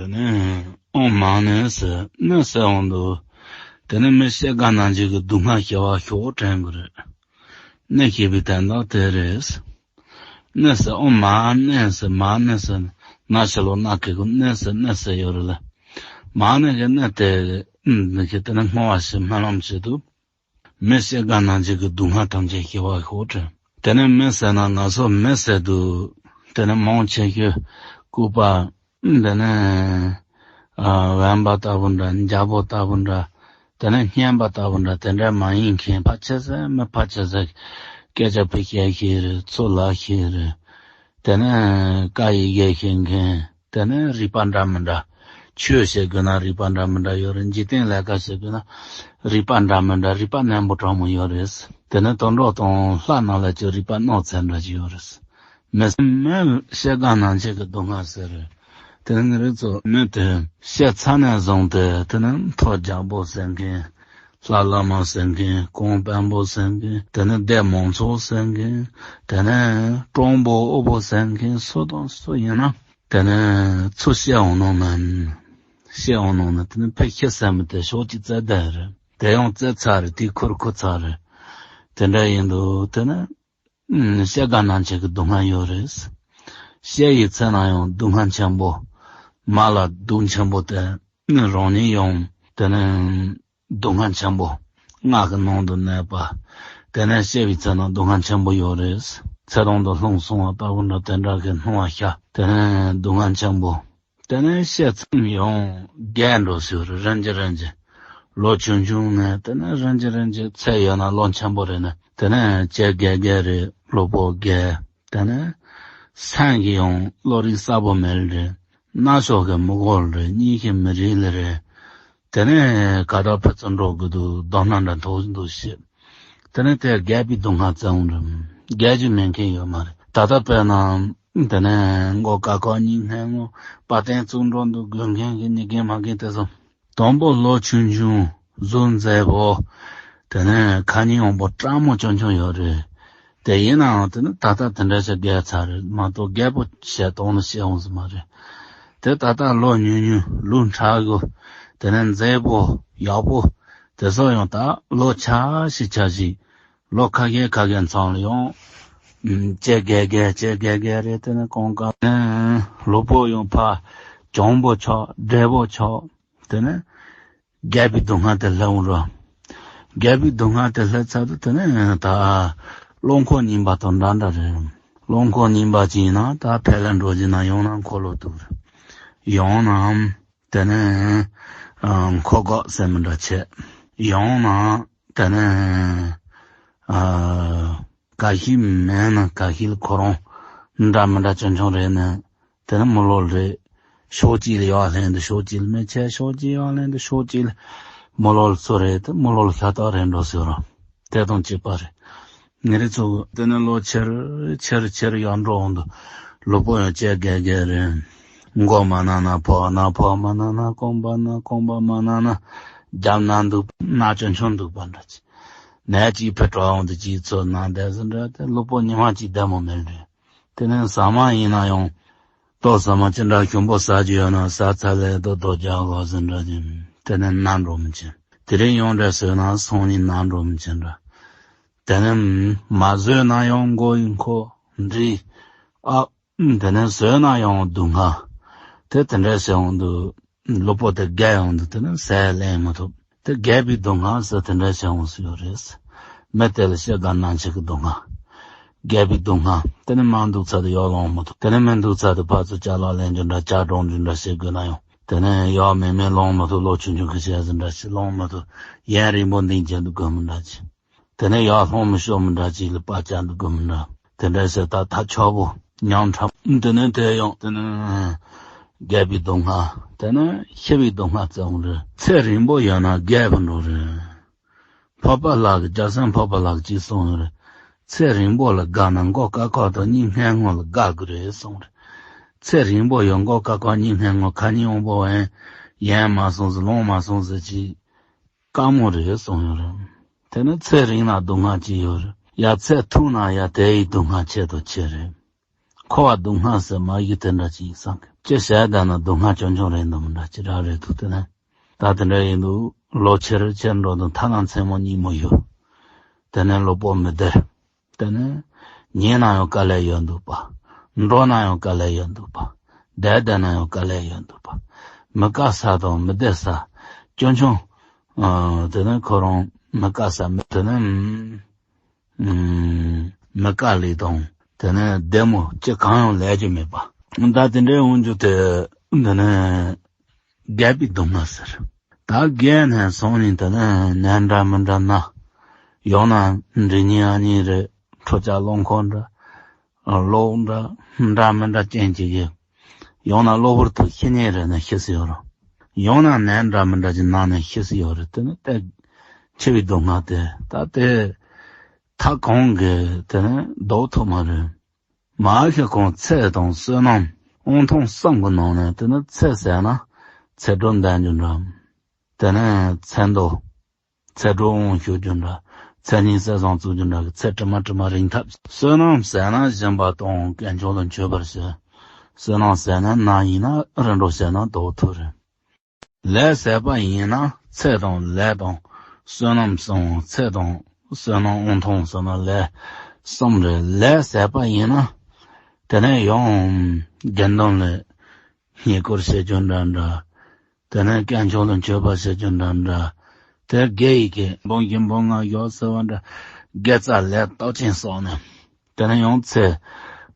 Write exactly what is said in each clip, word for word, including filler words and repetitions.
དེ་ནས་ཨོཾ་མ་ཎི་ཟེར་ནི་ཟེར་འོང་དུས། དེ་ནས་མི་སྐྱེ་རྒ་ན་འཆི་གི་སྡུག་བསྔལ་སྐྱེ་བ་ཤོག་དྲན་གི་རེད། ནད་ཞེས་པའི་དོན་དག་དེ་རེད། ནད་ཟེར་ཨོཾ་མ་ཎི་ཟེར་མ་ཎི་ཟེར་ན་ཕྱི་ལོགས་ན་གི་གུ་ནད་ཟེར་ནད་ཟེར་ཡོད་རེད་ལ། མ་ཎི་གི་ནད་དེ་འདི་གི་དེ་ནི་བསྔོ་བ་ཞིག་སྨོན་ལམ་བྱེད་དུས། མི་སྐྱེ་རྒ་ན་འཆི་གི་སྡུག་བསྔལ་ཐམས་ཅད་ཞི་བར་ཤོག་དྲན། དེ་ནས་མི་ཟེར་ན་ང་ཚོ་མི་ཟེར་དུས་དེ་ནས་མང་ཆེ་ཤོས་ལྐུགས་པ། དེ་ནས་ཨ་དབེན་པ་ལྟ་བུ་འདྲ་འཇའ་པོ་ལྟ་བུ་འདྲ། དེ་ནས་སྙན་པ་ལྟ་བུ་འདྲ་དེ་འདྲ་མ་ཡིན་མཁན་ཕལ་ཆེར་ཟད་མི་ཕལ་ཆེར་ཟད་སྐད་ཆ་ཕལ་ཆེར་ཤེས་རེད། ཚུར་ལ་ཤེས་རེད། དེ་ནས་བཀའ་ཡི་གེ་ཤེས་མཁན། དེ་ནས་རིག་པ་འདྲ་མི་འདྲ། ཆོས་བྱེད་དགོས་ན་རིག་པ་འདྲ་མི་འདྲ་ཡོད་རེད། འཇིག་རྟེན་ལས་ཀ་བྱེད་དགོས་ན་རིག་པ་འདྲ་མི་འདྲ་རིག་པ་རྣོན་པོ་དྲག་མོ་ཡོད་རེད། དེ་ནས་དོན་གྲུབ་དང་ལྷ་རྣམས་ལ་ཅིག་རིག་པ་རྣོ་ཚད་འདྲ་ཅིག་ཡོད་རེད། མི་མི་སྐྱེ་རྒ་ན་འཆི་གི་སྡུག་བསྔལ་ཟེར་རེད། དེ་ནས་ངེད་རིགས་ཚོ་མི་དེ་སྐྱེས་ཚར་ནས་བཟུང་སྟེ་དེ་ནས་མཐོ་རྒྱལ་པོ་ཟེར་མཁན། ལྷ་བླ་མ་ཟེར་མཁན། གོང་དཔོན་པོ་ཟེར་མཁན། དེ་ནས་སྡེ་མང་ཚོགས་ཟེར་མཁན། དེ་ནས་སྤྲང་པོ་ཨུ་པོ་ཟེར་མཁན་སུ་དང་སུ་ཡིན་ན། དེ་ནས་ཚུར་སྐྱེ་འོང་ནོ་མིན། སྐྱེ་འོང་ནོ་ན་དེ་ནས་ཕལ་ཆེར་ཟད་མི་དེ་ཕྱོགས་གཅིག་བཙལ་བསྡད་རེད། དེ་ཡང་བཙལ་ཚར་རེད། དེ་ཁུར་ཁུར་ཚར་རེད། དེ་འདྲ་ཡིན་དུས་དེ་ནས་ཨུམ་སྐྱེ་རྒ་ན་འཆི་གི་སྡུག་བསྔལ་ཡོད་རེད། སྐྱེ་ཡི་ཚེ་ན་ཡང་སྡུག་བསྔལ་ཆེན་པོ། མ་ལ་སྡུག་ཆེན་པོ་དེ་རང་ཉིད་ཡང་དེ་ནས་སྡུག་བསྔལ་ཆེན་པོ། སྔགས་ཀྱི་ནང་དུ་གནས་པ། དེ་ནས་སྐྱེ་བའི་ཚེ་ན་སྡུག་བསྔལ་ཆེན་པོ་ཡོད་རེད། ཚེ་རིང་དུ་ལྷུང་སོང་བ་ལྟ་བུ་འདྲ་དེ་འདྲ་གི་སྣང་བ་ཤར། དེ་ནས་སྡུག་བསྔལ་ཆེན་པོ། དེ་ནས་སྐྱེས་ཚར་ཡང་རྒས་འགྲོ་ཟེར་རེད། རིམ་གྱིས་རིམ་གྱིས་ལོ་ཆུང་ཆུང་ནས་དེ་ནས་རིམ་གྱིས་རིམ་གྱིས་ཚེ་ཡོད་ན་ལོ་ཆེན་པོ་རེད་ནས་དེ་ནས་ལྕེ་རྒས་རྒས་རེད། གློ་བུར་རྒས། དེ་ནས་སེམས་ཀྱི་ཡང་བློ་རིག་གསལ་པོ་མེད་རེད། རྣ་ཅོག་གི་མི་གོ་ལེ་རེད། གཉིད་ཀྱི་མི་རིག་ལེ་རེད། དེ་ནས་ག་ད་ཕར་ཚུར་འགྲོ་དགོས་འདུག་དོ་སྣང་འདྲ་མཐོ་འདུག་ཤེས། དེ་ནས་དེ་རྒས་པའི་སྡུག་བསྔལ་བཙལ་འོང་རེད། རྒས་རྒྱུ་མེད་མཁན་ཡོད་མ་རེད། ད་ལྟ་དཔེར་ན་དེ་ནས་མགོ་དཀར་ཁོག་གཉིད་སྔས་མངོན། བ་དན་བཙུགས་འགྲོ་འདུག་དགོས་མཁན་གྱི་གཉིད་རྒན་མ་རྒན་དེ་ཚོ། དང་པོ་ལོ་ཆུང་ཆུང་གཟུགས་མཛེས་པོ། དེ་ནས་ཁ་ཉིན་འོང་པོ་སྤྲང་མོ་ཆུང་ཆུང་ཡོད་རེད། དེ་ཡིན་ནའང་དེ་ནི་ད་ལྟ་དེ་འདྲ་ཞིག་རྒས་ཚར་རེད་མ་གཏོགས་རྒད་པོ་བྱས་གཏོང་ནི་བྱེད་འོང་ཟེར་མ་རེད། དེ་ད་ལྟ་ལོ་ཉུང་ཉུང་ལུས་ཕྲ་གི། དེ་ནས་མཛེས་པོ་ཡག་པོ། དེ་ཚོ་ཡང་ད་ལོ་ཆགས་ཤིག་ཆགས་ཤིག་ལོ་ཁ་ཤས་ཁ་ཤས་མཚམས་ལ་ཡང་། ལྕེ་རྒས་རྒས་ལྕེ་རྒས་རྒས་རེད། དེ་ནས་གོང་ཀ་ནས་ལུས་པོ་ཡང་ཕར་གྱོང་པོ་ཆགས་བགྲེས་པོ་ཆགས། དེ་ནས་རྒས་པའི་སྡུག་བསྔལ་དེ་སླེབས་འོང་ར། རྒས་པའི་སྡུག་བསྔལ་དེ་སླེབས་ཚར་དུས་དེ་ནས་ད་བློ་འཁོར་ཉིན་པ་དང་འདྲ་འདྲ་རེད། བློ་འཁོར་ཉིན་པ་ཅིག་ཡིན་ན་ད་ཕར་ལ་འགྲོ་རྒྱུ་ན་ཡང་ན་འཁོར་ལོ་དུ་རེད། ཡང་ན་དེ་ནས་ཨ་འཁོར་གོག་ཟེར་མི་འདྲ་བྱས། ཡང་ན་དེ་ནས་ཨ་ག་ཤི་མེད་ན་ག་ཤི་ལ་ཁོ་རང་འདྲ་མི་འདྲ་ཆུང་ཆུང་རེད་ནས། དེ་ནས་མི་ལོ་ལ་རེད། ཕྱོགས་གཅིག་ལ་ཡར་ལེན་དུ་ཕྱོགས་གཅིག་ལ་མི་ཆད། ཕྱོགས་གཅིག་ཡར་ལེན་དུ་ཕྱོགས་གཅིག་ལ་མི་ལོ་ལ་ཚུར་རེད་དེ་མི་ལོ་ལ་ཤ་སྟག་རེད་འགྲོ་ཟེར་རོ། དེ་དང་གཅིག་པ་རེད། ངེད་རིགས་ཚོ་དེ་ནས་ལོ་ཆེར་ཆེར་ཆེར་ཡར་འགྲོ་འོང་དུ་ལུས་པོ་ཡང་ལྕེ་རྒས་རྒས་རེད། མགོ་མ་ན་ན་ཕོ་ན་ཕོ་མ་ན་ན་རྐང་པ་ན་རྐང་པ་མ་ན་ན་རྒྱབ་ན་འདུག་ན་ཆུང་ཆུང་འདུག་པ་འདྲ་ཅིག་ནད་ཅིག་ཕེ་དྲག་འོང་དུ་ཅིག་ཚོ་ན་བསྡད་ཟིན་འདྲ་དེ་ལུས་པོ་ཉི་མ་གཅིག་བདེ་མོ་མེད་རེད། དེ་ནས་ཟ་མ་ཡིན་ན་ཡང་། ལྟོ་ཟ་མ་ཅི་འདྲ་ཞིམ་པོ་ཟ་རྒྱུ་ཡོད་ན་ཟ་ཚར་ལས་ལྟོ་རྡོ་རྒྱག་དགོས་ཟིན་འདྲ་ཅིག་དེ་ནས་ན་འགྲོ་མི་ཆེ། དེ་རིང་ཡོང་འདྲ་ཟོས་ན་སང་ཉིན་ན་འགྲོ་མི་ཆེ་འདྲ། དེ་ནས་མ་ཟོས་ན་ཡང་མགོ་ཡི་འཁོར་འདྲི། ཨ། དེ་ནས་ཟོས་ན་ཡང་སྡུག་བསྔལ། དེ་དེ་འདྲ་ཟེར་འོང་དུས། ལུས་པོ་དེ་རྒས་ཡོང་དུས་དེ་ནི་ཟས་ལེན་མི་ཐུབ། དེ་རྒས་པའི་སྡུག་བསྔལ་ཟེར་དེ་འདྲ་བྱུང་སུ་ཡོད་རེད། མི་དེ་ལ་སྐྱེ་རྒ་ན་འཆི་གི་སྡུག་བསྔལ། རྒས་པའི་སྡུག་བསྔལ། དེ་ནི་མ་འདུག་ཚད་དུ་ཡར་ལོང་མི་ཐུབ། དེ་ནི་མི་འདུག་ཚད་དུ་ཕར་ཚུར་ཅ་ལག་ལེན་རྒྱུ་འདྲ་ཇ་སྒྲོན་རྒྱུ་འདྲ་བྱེད་དགོས་ན་ཡང་། དེ་ནི་ཡར་མེད་མེད་ལོང་མི་ཐུབ། ལོ་ཆུང་ཆུང་གི་བྱས་ཟིན་འདྲ་ཞིག་ལོང་མི་ཐུབ། ཡུན་རིང་པོ་འདི་འཇལ་དུ་དགོས་མི་འདྲ་ཅིག་དེ་ནས་ཡར་ལྷུང་མི་ཤོར་མི་འདྲ་ཅིག་ལ་པར་བཅར་འདུག་དགོས་མི་འདྲ། དེ་འདྲ་ཟེར་ད་ཐག་ཆོད་པོ་ཉམས་ཁྲམ། དེ་ནས་དེ་ཡང་དེ་ནས་རྒས་པའི་སྡུག་བསྔལ། དེ་ནས་ཤི་བའི་སྡུག་བསྔལ་བཙལ་འོང་རེད། ཚེ་རིང་པོ་ཡོད་ན་རྒས་པ་འགྲོ་རེད། འཕགས་པ་ལགས་ཀྱིས་རྒྱལ་སྲས་འཕགས་པ་ལགས་ཀྱིས་གསུངས་ཡོད་རེད། ཚེ་རིང་པོ་ལ་དགའ་ན་མགོ་དཀར་ཁོག་དང་གཉིད་སྔས་མངོན་ལ་དགའ་དགོས་རེད་གསུངས་རེད། ཚེ་རིང་པོ་ཡོད་མགོ་དཀར་ཁོག་གཉིད་སྔས་མངོན་ཁ་ཉིན་འོང་པོ་བན་ཡན་མ་སོང་ཟེར་ལོང་མ་སོང་ཟེར་ཅིག་དཀའ་མོ་རེད་གསུངས་ཡོད་རེད། དེ་ནི་ཚེ་རིང་ན་སྡུག་བསྔལ་ཅི་ཡོད་རེད། ཡ་ཚེ་ཐུང་ན་ཡ་དེ་ཡི་སྡུག་བསྔལ་ཆེ་དང་ཆེ་རེད། འཁོར་བ་སྡུག་བསྔལ་ཟེར་མ་གཞི་དེ་འདྲ་ཅིག་ཡིན་བསམ་གི། ཅི་བྱས་བསྡད་ན་སྡུག་བསྔལ་ཆུང་ཆུང་རེད་འདུག་མི་འདྲ་ཅི་འདྲ་རེད་འདུག་དེ་ནས་ད་དེ་འདྲ་ཡིན་འདུག་ལོ་ཆེར་ཆེར་འགྲོ་འདུག་ཐ་ན་མཚན་མོ་གཉིས་མོ་ཡོད། དེ་ནས་ལོ་པོ་མི་བདེ། དེ་ནས་ཉལ་ན་ཡང་དཀའ་ལས་ཡོད་འདུག་པ། འགྲོ་ན་ཡང་དཀའ་ལས་ཡོད་འདུག་པ། བསྡད་བསྡད་ན་ཡང་དཀའ་ལས་ཡོད་འདུག་པ། མི་དཀའ་ས་དང་མི་བདེ་ས། ཆུང་ཆུང་། ཨ། དེ་ནས་ཁོ་རང་མི་དཀའ་ས་མི་དེ་ནས། ཨུམ། མི་དཀའ་ལས་དང་དེ་ནས་བདེ་མོ་ཅི་གང་ཡང་ལས་རྒྱུ་མེད་པ། ད་དེ་འདྲའི་འོང་རྒྱུ་དེ་འདི་ནས་རྒས་པའི་སྡུག་བསྔལ་ཟེར། ད་རྒས་ནས་སོང་ནས་དེ་ནས་ནད་འདྲ་མི་འདྲ་ན། ཡང་ན་འདྲེ་གཉིས་ཨ་གཉིས་རེད། ཁྲོ་ཆགས་རླུང་འཁོར་འདྲ། གློ་འདྲ་འདྲ་མི་འདྲ་རྐྱེན་གྱིས་ཡོད། ཡང་ན་གློ་བུར་དུ་ཤི་ཉེན་རེ་ནས་ཤི་སྲིད་ཡོད་རུང་། ཡང་ན་ནད་འདྲ་མི་འདྲ་ཅིག་ན་ནས་ཤི་སྲིད་ཡོད་རེད། དེ་ནི་དེ་འཆི་བའི་སྡུག་བསྔལ་དེ་ད་དེ་ཐག་གང་གིས་དེ་ནི་ཟློག་ཐུབ་མ་རེད། མ་གཞི་ཁོང་ཚེ་དང་བསོད་ནམས་དབང་ཐང་གསུམ་གྱི་ནང་ནས་དེ་ནི་ཚེ་ཟེར་ན་ཚེ་སྒྲུབ་འདོན་རྒྱུ་འདྲ། དེ་ནས་ཚེ་མདོ། ཚེ་སྒྲུབ་དབང་ཞུ་རྒྱུ་འདྲ། ཚེ་ཉིད་གསེར་ཟངས་བཙུགས་རྒྱུ་འདྲ་གི་ཚེ་དྲི་མ་དྲི་མ་རིང་ཐབས། བསོད་ནམས་ཟེར་ན་སྦྱིན་པ་དང་དཀོན་མཆོག་ལ་མཆོད་པར་བྱེད། བསོད་ནམས་ཟེར་ན་ནམ་ཡིན་ན་རིམ་གྲོ་བྱས་ན་ཟློག་ཐུབ་རེད། ལས་ཟད་པ་ཡིན་ན་ཚེ་དང་ལས་དང་བསོད་ནམས་གསུམ། ཚེ་དང་བསོད་ནམས་དབང་ཐང་ཟེར་ན་ལས་གསུམ་རེད། ལས་ཟད་པ་ཡིན་ན་དེ་ནས་ཡང་དགེ་འདུན་ལ་བསྙེན་བཀུར་བྱེད་རྒྱུ་འདྲ་འདྲ། དེ་ནས་དཀོན་མཆོག་ལ་མཆོད་པ་བྱེད་རྒྱུ་འདྲ་འདྲ། དེ་དགེ་ཡི་གེ་འབུམ་བཞི་འབུམ་ལྔ་ཡོད་ཟེར་བ་འདྲ། དགེ་རྩ་ལས་རྟགས་ཅན་བསགས་ནས། དེ་ནས་ཡང་ཚེ་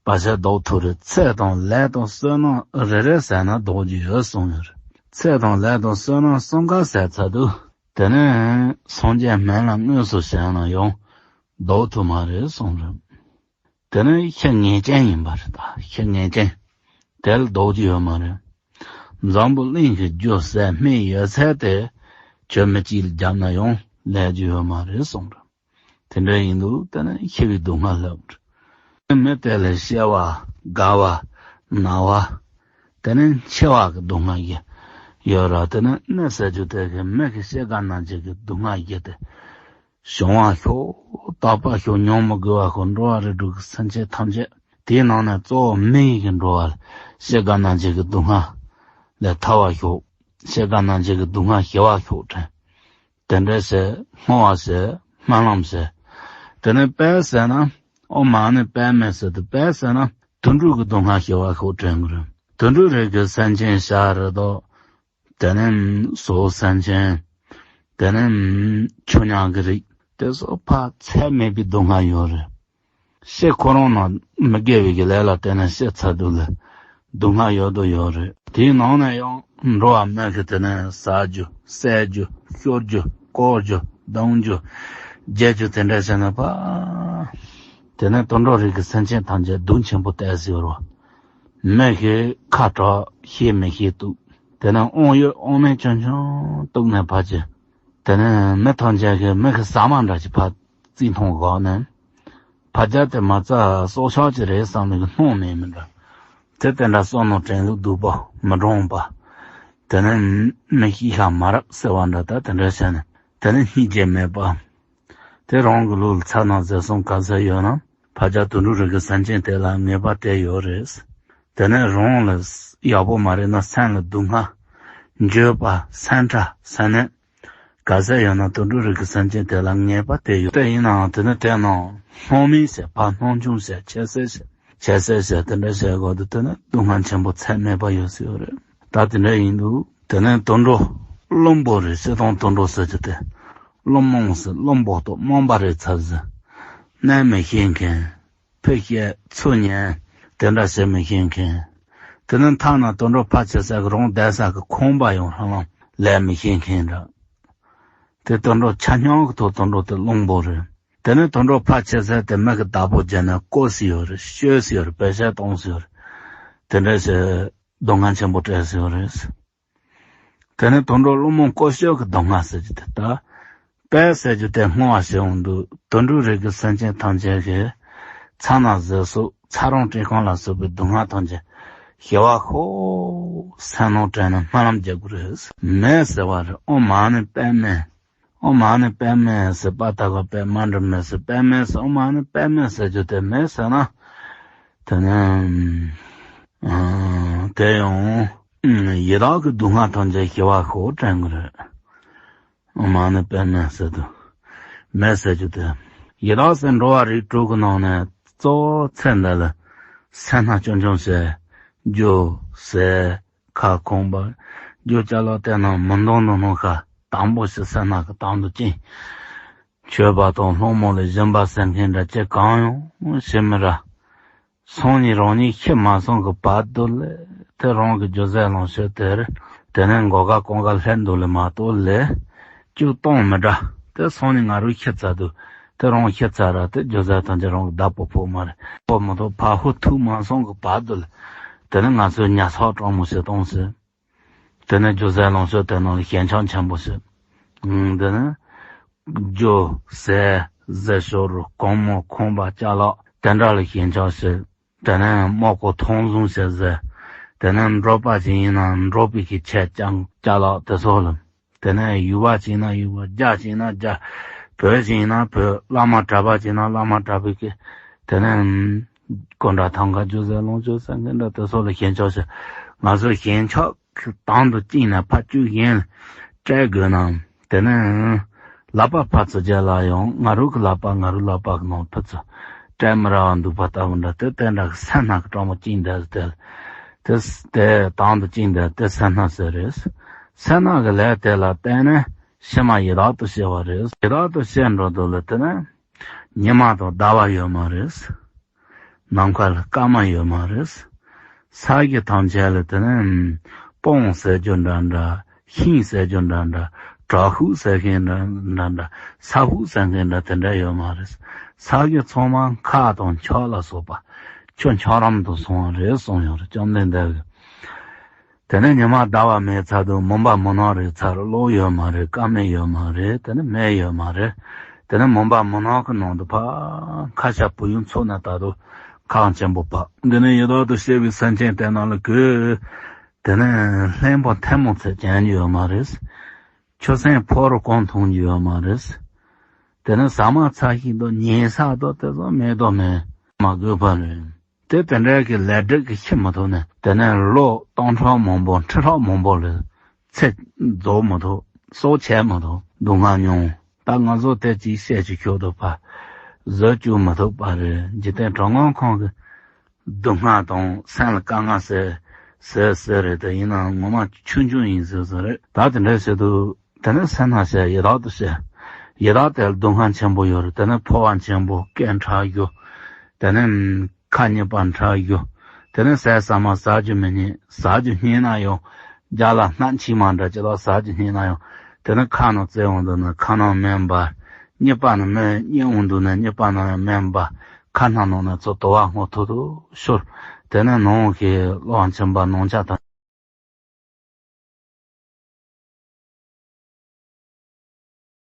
བར་ཆད་ཟློག་ཐུབ་རེད། ཚེ་དང་ལས་དང་བསོད་ནམས་རེ་རེ་ཟད་ན་ཟློག་རྒྱུ་ཡོད་གསུངས་ཡོད་རེད། ཚེ་དང་ལས་དང་བསོད་ནམས་གསུམ་ཀ་ཟད་ཚར་དུས་དེ་ནས་སངས་རྒྱས་སྨན་བླ་དངོས་སུ་བྱས་ན་ཡང་ཟློག་ཐུབ་མ་རེད་གསུངས་རེད། དེ་ནི་ཤི་ངེས་ཅན་ཡིན་པ་རེད། ད་ཤི་ངེས་ཅན་དེ་ལ་ཟློག་རྒྱུ་ཡོད་མ་རེད། འཛམ་བུ་གླིང་གི་རྒྱུ་ཟད་སྨན་ཡོད་ཚད་དེ་ཁྱོད་མི་གཅིག་ལ་བརྒྱབ་ན་ཡང་ལས་རྒྱུ་ཡོད་མ་རེད་གསུངས་རེད། དེ་འདྲ་ཡིན་དུས་དེ་ནི་ཤི་བའི་སྡུག་བསྔལ་སླེབས་རེད། མི་དེ་ལ་གཤེ་བ་རྒ་བ་ན་བ། དེ་ནི་འཆི་བ་གི་སྡུག་བསྔལ་ཡི་ཡོད་ར། དེ་ནི་མི་ཟེར་རྒྱུ་དེ་གི་མི་གི་སྐྱེ་རྒ་ན་འཆི་གི་སྡུག་བསྔལ་ཡི་དེ། བྱུང་བ་ཤོག་དག་པ་ཤོག་མྱོང་མི་དགོས་པ་ཤོག་འགྲོ་བ་རིགས་དྲུག་གི་སེམས་ཅན་ཐམས་ཅད། དེའི་ནང་ནས་གཙོ་བོ་མི་ཡི་གི་འགྲོ་བ་ལ་སྐྱེ་རྒ་ན་འཆི་གི་སྡུག་བསྔལ་ལས་ཐར་བ་ཤོག་སྐྱེ་རྒ་ན་འཆི་གི་སྡུག་བསྔལ་ཞི་བ་ཤོག་དྲན། དེ་འདྲ་ཟེར་བསྔོ་བ་ཟེར་སྨོན་ལམ་ཟེར། དེ་ནས་དཔལ་ཟེར་ན་ཨོཾ་མ་ཎི་པདྨེ་ཟེར་དུས་དཔལ་ཟེར་ན་དུད་འགྲོ་གི་སྡུག་བསྔལ་ཞི་བ་ཤོག་དྲན་དགོས་རེད། དུད་འགྲོ་རིགས་ཀྱི་སེམས་ཅན་བྱ་རི་དྭགས། དེ་ནས་ཟོག་སེམས་ཅན། དེ་ནས་ཆུ་ཉག་གི་རིགས། དེ་ཚོ་ཕར་ཚད་མེད་པའི་སྡུག་བསྔལ་ཡོད་རེད། ཤི་ཁོ་རང་ནང་མི་དགེ་བའི་གི་ལས་ལ་བརྟེན་ནས་ཤི་ཚར་དུས་ལ་སྡུག་བསྔལ་ཡོད་དོ་ཡོད་རེད། དེའི་ནང་ནས་ཡང་འགྲོ་བ་མི་གི་དེ་ནས་ཟ་རྒྱུ་བསད་རྒྱུ་གཤོར་རྒྱུ་བཀོག་རྒྱུ་རྡུང་རྒྱུ་བརྒྱལ་རྒྱུ་དེ་འདྲ་བྱས་ན་ཕར། དེ་ནས་དུད་འགྲོ་རིགས་ཀྱི་སེམས་ཅན་ཐམས་ཅད་སྡུག་ཆེན་པོ་བསྟན་ཟེར་བ། མི་གི་ཁ་གྲག་ཤེས་མི་ཤེས་ཐུབ། དེ་ནས་དབང་ཡོད་དབང་མེད་ཆུང་ཆུང་གཏུགས་ནས་ཕར་གྱི། དེ་ནས་མི་ཐམས་ཅད་ཀྱི་མི་གི་ཟ་མ་འདྲ་ཅིག་ཕར་རྩིས་མཐོང་བཞག་ནས། ཕར་རྒྱབ་དེ་མ་རྩ་སྲོག་ཆགས་ཅིག་རེད་བསམ་ནས་གི་སྣང་མེད་མི་འདྲ། དེ་དེ་འདྲ་བསམ་ནོ་དྲན་ལུགས་སྡུག་པ་མི་འདྲོངས་པ། དེ་ནས་མི་ཤི་ཤ་མ་རབས་ཟེར་བ་འདྲ་ད་དེ་འདྲ་བྱས་ནས་དེ་ནས་སྙིང་རྗེ་མེད་པ། དེ་རང་གི་ལུགས་ལ་ཚ་ན་ཟེར་སོང་ག་ཚད་ཡོད་ན་ཕར་རྒྱབ་དུད་འགྲོ་རིགས་ཀྱི་སེམས་ཅན་དེ་ལ་ངེས་པ་དེ་ཡོད་རེད། དེ་ནས་རང་ལ་ཡག་པོ་མ་རེད་ན་སེམས་ལ་སྡུག་བསྔལ། འགྱོད་པ་སེམས་ཁྲལ་སེམས་ནད། ག་ཚད་ཡོད་ན་དུད་འགྲོ་རིགས་ཀྱི་སེམས་ཅན་དེ་ལ་ངེས་པ་དེ་ཡོད། དེ་ཡིན་ནའང་དེ་ནི་དེ་ནང་སྣང་མེད་བྱས་ཕར་སྣང་ཆུང་བྱས་ཁྱད་གསད་བྱས་ཁྱད་གསད་བྱས་དེ་འདྲ་བྱས་དགོས་འདུག་དེ་ནི་སྡུག་བསྔལ་ཆེན་པོ་ཚད་མེད་པ་ཡོད་སྲིད་ཡོད་རེད། ད་དེ་འདྲ་ཡིན་དུས་དེ་ནི་དུད་འགྲོ་བླུན་པོ་རེད། སྤྱིར་བཏང་དུད་འགྲོ་ཟེར་རྒྱུ་དེ་བླུན་རྨོངས་ཟེར་བླུན་པོ་དང་རྨོངས་པ་རེད་ཚར་ཟེར། གནས་མི་ཤེས་མཁན། ཕུ་བཤད་ཚུལ་ཉན། དེ་འདྲ་བྱེད་མི་ཤེས་མཁན། དེ་ནི་ཐ་ན་དུད་འགྲོ་ཕར་ཆེ་ས་གི་རང་བསྡད་ས་གི་ཁང་པ་ཡང་ཧ་ལམ་ལས་མི་ཤེས་མཁན་འདྲ། དེ་དུད་འགྲོ་ཆ་སྙོམས་ཀྱི་ཐོག་དུད་འགྲོ་དེ་བླུན་པོ་རེད། དེ་ནི་དུད་འགྲོ་ཕར་ཆེ་ས་དེ་མི་གི་བདག་པོ་བརྒྱབ་ནས་བཀོལ་སྲིད་ཡོད་རེད། བཤོལ་སྲིད་ཡོད་རེད། བེད་སྤྱོད་གཏོང་སྲིད་ཡོད་རེད། དེ་འདྲ་བྱས་སྡུག་བསྔལ་ཆེན་པོ་སྤྲད་སྲིད་ཡོད་རེད། དེ་ནས་དུད་འགྲོ་བླུན་རྨོངས་བཀོལ་སྤྱོད་ཀྱི་སྡུག་བསྔལ་ཟེར་རྒྱུ་དེ་ད། དཔལ་ཟེར་རྒྱུ་དེ་བསྔོ་བ་བྱེད་འོང་དུས་དུད་འགྲོ་རིགས་ཀྱི་སེམས་ཅན་ཐམས་ཅད་ཀྱི་ཚ་ན་ཟས་སོགས་ཚ་གྲང་བཀྲེས་སྐོམ་ལ་སོགས་པའི་སྡུག་བསྔལ་ཐམས་ཅད་ཞི་བ་ཤོག་སེམས་ནང་དྲན་ནས་སྨོན་ལམ་རྒྱག་དགོས་རེད། མེ་ཟེར་བ་རེད། ཨོཾ་མ་ཎི་པདྨེ། ཨོཾ་མ་ཎི་པདྨེ་ཟེར་པ་ད་ག་པད་མ་འགྲིམ་མེ་ཟེར་པདྨེ་ཟེར། ཨོཾ་མ་ཎི་པདྨེ་ཟེར་རྒྱུ་དེ་མེ་ཟེར་ན། དེ་ནས་ཨ་དེ་ཡང་ཡི་དྭགས་ཀྱི་སྡུག་བསྔལ་ཐམས་ཅད་ཞི་བ་ཤོག་དྲན་གྱི་རེད། མ་ཎི་པདྨེ་ཟེར་དུས། མེ་ཟེར་རྒྱུ་དེ། ཡི་དྭགས་ཟེར་འགྲོ་བ་རིགས་དྲུག་གི་ནང་ནས་གཙོ་བོ་ཚེ་འདི་ལ་སེར་སྣ་ཆུང་ཆུང་བྱས། རྒྱུ་ཟས་ཁ་ཁོང་པ། རྒྱུ་ཅ་ལག་དེ་རྣམས་མི་འདང་འདུག་ནོ་ཁ་དང་པོ་ཞིག་སེར་སྣ་གི་དང་དུ་བཅིངས། མཆོད་པ་དང་སློང་མོ་ལ་སྦྱིན་པ་ཟེར་མཁན་འདྲ་ཅི་གང་ཡང་བྱེད་མི་ར། སང་ཉིན་རང་ཉིད་ཤི་མ་སོང་གི་བར་དུ་ལས་དེ་རང་གི་རྒྱུ་ཟས་ལོངས་སྤྱོད་དེར། དེ་ནས་མགོ་ཁ་རྐང་ཁ་ལྷན་དུ་ལས་མ་གཏོགས་ལས་བཅུག་གཏོང་མི་འདྲ། དེ་སང་ཉིན་ང་རང་ཤི་ཚར་དུས་དེ་རང་ཤི་ཚར་ར་དེ་རྒྱུ་ཟས་ཐམས་ཅད་རང་གི་བདག་པོ་ཕོག་མ་རེད། ཕོག་མི་ཐུབ། ཕ་ཧུ་ཐུག་མ་སོང་གི་བར་དུ་ལས་དེ་ནས་ང་ཚོས་ཉར་ཚགས་གྲོགས་མོ་བྱེད་གཏོང་ཟེར། དེ་ནས་རྒྱུ་ཟས་ལོངས་སྤྱོད་དེ་རྣམས་ལ་ཞེན་ཆགས་ཆེན་པོ་བྱེད། ཨང་། དེ་ནས་རྒྱུ་ཟས་ཟས་ཞོར་རུ་གོང་མོ་ཁང་པ་ཅ་ལག་དེ་འདྲ་ལ་ཞེན་ཆགས་བྱེད། དེ་ནས་མོ་ཀོ་ཐོང་བཟུང་བྱེད་ཟེར། དེ་ནས་འབྲོག་པ་ཅིག་ཡིན་ན་འབྲོག་པའི་གི་ཆས་ཅང་ཅ་ལག་དེ་ཚོ་ལ། དེ་ནས་ཡུལ་པ་ཅིག་ཡིན་ན་ཡུལ་པ། རྒྱ་ཅིག་ཡིན་ན་རྒྱ། བོད་ཅིག་ཡིན་ན་བོད། བླ་མ་གྲྭ་པ་ཅིག་ཡིན་ན་བླ་མ་གྲྭ་པའི་གི། དེ་ནས་ཀུན་དགའ་ཐང་ག་རྒྱུ་ཟས་ལོངས་སྤྱོད་ཟེར་མཁན་འདྲ་དེ་ཚོ་ལ་ཞེན་ཆགས་བྱེད། ང་ཚོས་ཞེན་ཆགས་དང་དུ་བཅིངས་ནས་ཕར་བཅུག་གཞན་ལ་སྤྲད་དགོས་ན། དེ་ནས་ལག་པ་ཕར་ཚུར་བརྒྱབ་ལ་ཡང་ང་རང་གི་ལག་པ་ང་རང་ལག་པ་གི་ནང་ཕར་ཚུར་སྤྲད་མི་རག་པ་འདུག་པ་ལྟ་བུ་འདྲ། དེ་དེ་འདྲ་གི་སེར་སྣ་གི་གྲོགས་མོ་བཅིངས་བསྡད་དེ། དེ་དེ་དང་དུ་བཅིངས་བསྡད་དེ་སེར་སྣ་ཟེར་རེད། སེར་སྣ་གི་ལས་དེ་ལ་བརྟེན་ནས་ཕྱི་མ་ཡི་དྭགས་དུ་སྐྱེ་བ་རེད། ཡི་དྭགས་དུ་སྐྱེ་འགྲོ་དུས་ལ་དེ་ནས་ཉི་མ་དང་ཟླ་བ་ཡོད་མ་རེད། ནམ་མཁའ་ལ་སྐར་མ་ཡོད་མ་རེད། ས་གཞི་ཐམས་ཅད་ལ་དེ་ནས་སྤང་ཟེར་རྒྱུ་འདྲ་འདྲ། ཤིང་ཟེར་རྒྱུ་འདྲ་འདྲ། བྲག་ཕུག་ཟེར་མཁན་འདྲ་འདྲ་འདྲ། ས་ཕུག་ཟེར་མཁན་འདྲ་དེ་འདྲ་ཡོད་མ་རེད། ས་གཞི་ཚང་མ་མཁའ་དང་ཆར་ལ་སོགས་པ་ཆུ་འཁྱགས་རོམ་དུ་སོང་བ་རེད་གསུངས་ཡོད་རེད། བཅོམ་ལྡན་འདས་ཀྱིས། དེ་ནས་ཉི་མ་ཟླ་བ་མེད་ཚར་དུས་མུན་པ་མུན་ནག་རེད་ཚར། གློག་ཡོད་མ་རེད། སྐར་མ་ཡོད་མ་རེད། དེ་ནས་མེ་ཡོད་མ་རེད། དེ་ནས་མུན་པ་མུན་ནག་གི་ནང་དུ་ཕར་ཁ་ཤ་བུ་ཡུག་འཚོགས་ནས་ད་དུང་ཁག་ཆེན་པོ་བབས། འདི་ནས་ཡི་དྭགས་དུ་སྐྱེ་བའི་སེམས་ཅན་དེ་རྣམས་ལ་གུས། དེ་ནས་ལྷུན་པོ་ཐལ་མོ་ཚོས་བྱང་རྒྱུ་ཡོད་མ་རེད། ཆུ་སྲིན་ཕོ་རོག་གང་མཐོང་རྒྱུ་ཡོད་མ་རེད། དེ་ནས་ཟ་མ་ཚ་ཤིང་དང་ཉེ་ས་དང་དེ་ཚོ་མེད་དོ་མེད་མ་དགོས་པ་རེད། དེ་དེ་འདྲའི་གི་ལས་སྒྲིབ་ཀྱིས་ཤི་མི་ཐུབ་ནས། དེ་ནས་ལོ་སྟོང་ཕྲག་མང་པོ་ཁྲི་ཕྲག་མང་པོ་ལ་ཚེ་རྫོགས་མི་ཐུབ། སྲོག་ཆད་མི་ཐུབ། སྡུག་བསྔལ་མྱོང་། ད་ང་ཚོ་དེ་ཅིག་བཤད་ཅིག་ཤོད་དུ་ཕ་བཟོད་བཅུག་མི་ཐུབ་པ་རེད། འཇིག་རྟེན་གྲང་ངར་ཁོང་གི་སྡུག་བསྔལ་དང་སེམས་ལ་དཀའ་ངལ་ཟེར་ཟེར་ཟེར་རེད། དེ་ཡིན་ནའང་ངོ་མ་ཆུང་ཆུང་ཡིན་ཟེར་ཟེར་རེད། ད་དེ་འདྲ་བྱེད་དུས། དེ་ནས་སེར་སྣ་བྱས་ཡི་དྭགས་དུ་སྐྱེ། ཡི་དྭགས་དེར་སྡུག་བསྔལ་ཆེན་པོ་ཡོད་རེད། དེ་ནས་ཕོ་བ་ཆེན་པོ་སྐད་ཕྲ་རྒྱུ། དེ་ནས་ཁ་གཉིས་པ་ཕྲ་རྒྱུ། དེ་ནས་ཟས་ཟ་མ་ཟ་རྒྱུ་མི་རྙེད། ཟ་རྒྱུ་རྙེད་ན་ཡང་རྒྱ་ལ་སྣ་མཆིལ་མ་འདྲ་ཅིག་ལ་ཟ་རྒྱུ་རྙེད་ན་ཡང་། དེ་ནས་ཁ་ནང་བཙིར་འོང་དུས་ན་ཁ་ནང་སྨན་འབར། གཉིས་པ་ནས་སྨན་རྙེད་འོང་དུས་ན་གཉིས་པ་ནང་ཡང་སྨན་འབར། ཁ་སྣ་ནང་ན་ཚོ་དུ་བ་སྔོ་ཐུག་ཐུག་ཤོར། དེ་ནས་ནང་གི་གློ་བ་མཆིན་པ་ནང་ཆ་དང་